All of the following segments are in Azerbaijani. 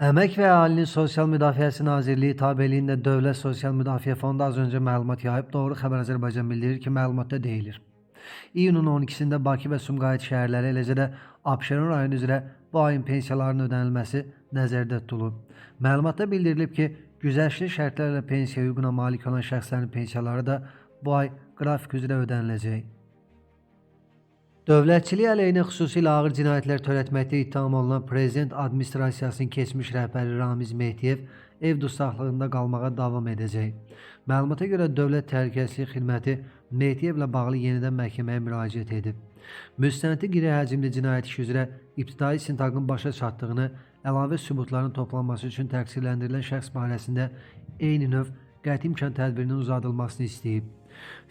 Əmək və Əhalinin Sosial Müdafiəsi Nazirliyi tabeliyində Dövlət Sosial Müdafiə Fondu az öncə məlumat yayıb. Doğru Xəbər Azərbaycan bildirir ki, məlumatda deyilir: İyunun 12-sində Bakı və Sumqayıt şəhərləri, eləcə də Abşeron rayonu üzrə bu ayın pensiyalarının ödənilməsi nəzərdə tutulub. Məlumatda bildirilib ki, güzəştli şərtlərlə pensiya hüququna malik olan şəxslərin pensiyaları da bu ay qrafik üzrə ödəniləcək. Dövlətçilik əleyhinə xüsusilə ağır cinayətlər törətməkdə ittiham olunan Prezident Administrasiyasının keçmiş rəhbəri Ramiz Mehdiyev ev dustaqlığında qalmağa davam edəcək. Məlumata görə Dövlət Təhlükəsizlik Xidməti Mehdiyevlə bağlı yenidən məhkəməyə müraciət edib. Müstənidli iri həcmli cinayət işi üzrə ibtidai istintaqın başa çatdığını, əlavə sübutların toplanması üçün təqsirləndirilən şəxs barəsində eyni növ qəti imkan tədbirinin uzadılmasını istəyib.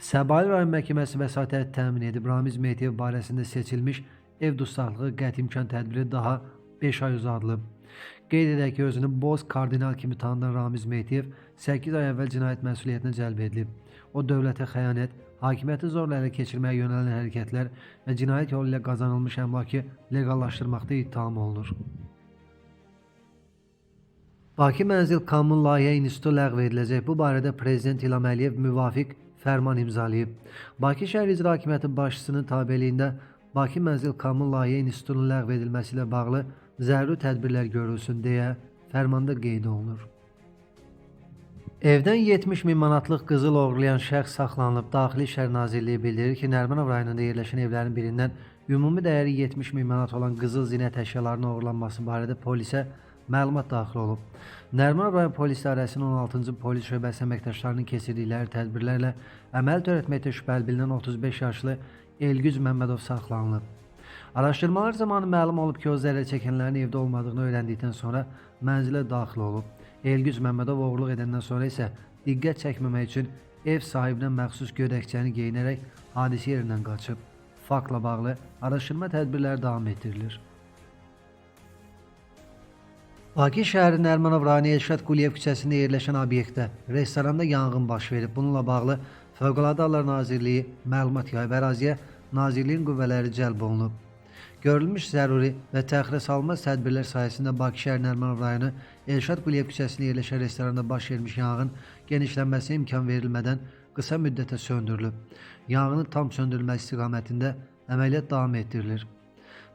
Səbail rayon məhkəməsi vəsatət təmin edib. Ramiz Mehdiyev barəsində seçilmiş ev dustaqlığı qəti imkan tədbiri daha 5 ay uzadılıb. Qeyd edək ki, özünü Boz kardinal kimi tanıdan Ramiz Mehdiyev 8 ay əvvəl cinayət məsuliyyətinə cəlb edilib. O, dövlətə xəyanət, hakimiyyəti zorla ələ keçirməyə yönələn hərəkətlər və cinayət yolu ilə qazanılmış əmlakı leqallaşdırmaqda ittiham olunur. Bakı Mənzil Kommunal Layihə İnstitutu ləğv ediləcək. Bu barədə Prezident İlham Əliyev müvafiq fərman imzalayıb. Bakı şəhər İcra Hakimiyyəti başçısının tabeliyində Bakı Mənzil Kommunal Layihə İnstitutunun ləğv edilməsi ilə bağlı zəruri tədbirlər görülsün deyə fərmanda qeyd olunur. Evdən 70 min manatlıq qızıl oğurlayan şəxs saxlanılıb. Daxili İşlər Nazirliyi bildirir ki, Nərimanov rayonunda yerləşən evlərin birindən ümumi dəyəri 70 min manat olan qızıl zinət əşyalarının oğurlanması barədə polisə məlumat daxil olub. Nərimanov rayon polis idarəsinin 16-cı polis şöbəsi əməkdaşlarının keçirdikləri tədbirlərlə əməl törətməkdə şübhəli bilinən 35 yaşlı Elgüz Məmmədov saxlanılıb. Araşdırmalar zamanı məlum olub ki, o zərər çəkənlərin evdə olmadığını öyrəndikdən sonra mənzilə daxil olub. Elgüz Məmmədov oğurluq edəndən sonra isə diqqət çəkməmək üçün ev sahibinə məxsus gödəkçəni geyinərək hadisə yerindən qaçıb. Faktla bağlı araşdırma tədbirləri davam etdirilir. Bakı şəhəri Nərimanov rayonu Elşad Quliyev küçəsində yerləşən obyektdə, restoranda yanğın baş verib. Bununla bağlı Fövqəladə Hallar Nazirliyi məlumat yayıb. Əraziyə nazirliyin qüvvələri cəlb olunub. Görülmüş zəruri və təxirə salınmaz tədbirlər sayəsində Bakı şəhəri Nərimanov rayonu Elşad Quliyev küçəsində yerləşən restoranda baş vermiş yanğın genişlənməsinə imkan verilmədən qısa müddətə söndürülüb. Yanğının tam söndürülməsi istiqamətində əməliyyat davam etdirilir.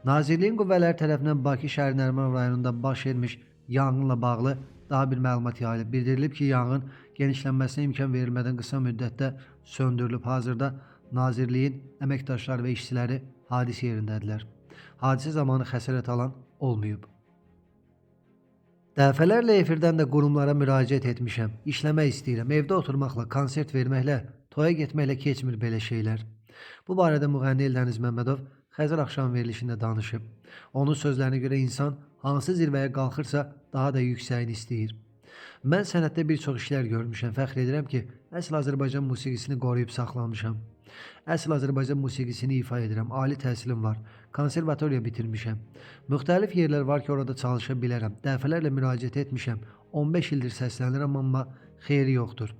Nazirliyin qüvvələri tərəfindən Bakı şəhəri Nərimanov rayonunda baş vermiş yanğınla bağlı daha bir məlumat yayılıb. Bildirilib ki, yanğın genişlənməsinə imkan verilmədən qısa müddətdə söndürülüb. Hazırda nazirliyin əməkdaşları və işçiləri hadisə yerindədirlər. Hadisə zamanı xəsarət alan olmayıb. Dəfələrlə efirdən də qurumlara müraciət etmişəm. İşləmək istəyirəm. Evdə oturmaqla, konsert verməklə, toya getməklə keçmir belə şeylər. Bu barədə müğənni Eldəniz Məmmədov Xəzər axşam verilişində danışıb. Onun sözlərinə görə insan hansı zirvəyə qalxırsa daha da yüksəyini istəyir. Mən sənətdə bir çox işlər görmüşəm. Fəxr edirəm ki, əsl Azərbaycan musiqisini qoruyub saxlamışam. Əsl Azərbaycan musiqisini ifa edirəm. Ali təhsilim var. Konservatoriya bitirmişəm. Müxtəlif yerlər var ki, orada çalışa bilərəm. Dəfələrlə müraciət etmişəm. 15 ildir səslənirəm, amma xeyri yoxdur.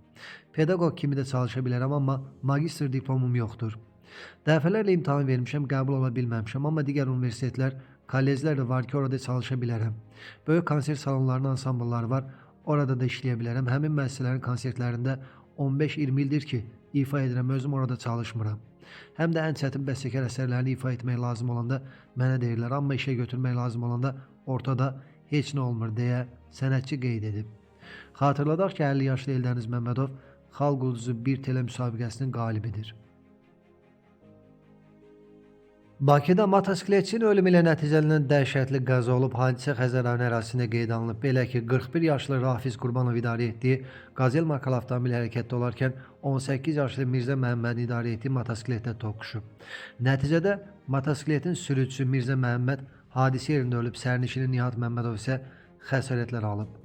Pedaqoq kimi də çalışa bilərəm, amma magistr diplomum yoxdur. Dəfələrlə imtahan vermişəm, qəbul ola bilməmişəm, amma digər universitetlər, kolleclər də var ki, orada çalışa bilərəm. Böyük konsert salonlarının ansamblları var, orada da işləyə bilərəm. Həmin müəssisələrin konsertlərində 15-20 ildir ki, ifa edirəm, özüm orada çalışmıram. Həm də ən çətin bəstəkar əsərlərini ifa etmək lazım olanda mənə deyirlər, amma işə götürmək lazım olanda ortada heç nə olmur deyə sənətçi qeyd edib. Xatırladaq ki, 50 yaşlı Eldəniz Məmmədov Xalq Ulduzu 1 tele müsabiqəsinin qalibidir. Bakıda motosikletçinin ölümü ilə nəticələnən dəhşətli qəza olub. Hadisə Xəzər rayonu ərazisində qeydə alınıb. Belə ki, 41 yaşlı Rafiz Qurbanov idarə etdiyi Qazel markalı avtomobil hərəkətdə olarkən 18 yaşlı Mirzə Məhəmmədin idarə etdiyi motosikletlə toqquşub. Nəticədə motosikletin sürücüsü Mirzə Məhəmməd hadisə yerində ölüb, sərnişini Nihat Məmmədov isə xəsarətlər alıb.